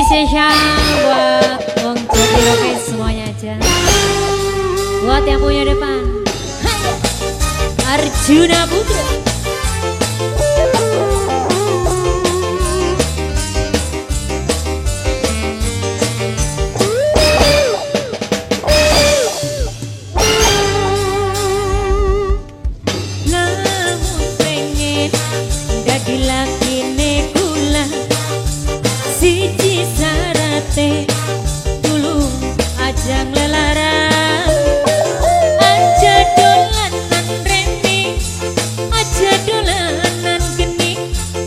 spesial buat Wong Jatiroke semuanya aja. Buat yang punya depan Arjuna Putra. Lamun pengen dadi lakine kula, siji sarate tulung aja nglelarang. Aja dolanan remi, aja dolanan geni,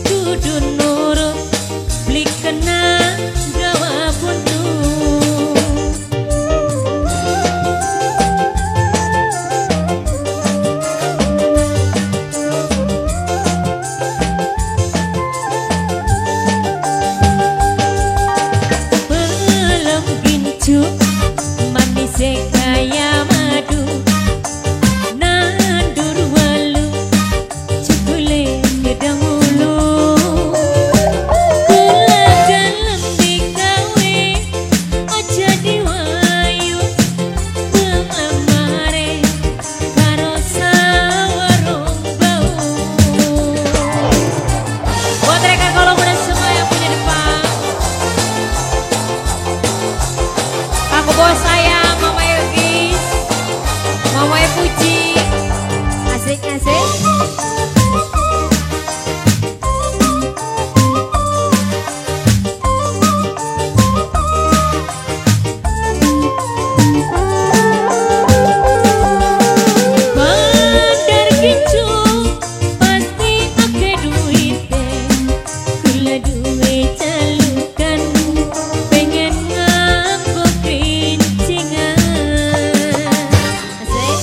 kudu nurut beli kena gawa buntu. Belum gincu manis kaya madu, nandur walu cukule gedang ulu. Kula dalem digawe aja diwayu, penglamare karo sawarung bau. Buat rekan kalau muda semua yang punya depan, aku bos saya Mama Yogis, Mama Puji, asik asik. Bandar gincu pasti akeh duite, kula duwe celukan pengen nganggo krincingan. Asik.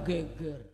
geger.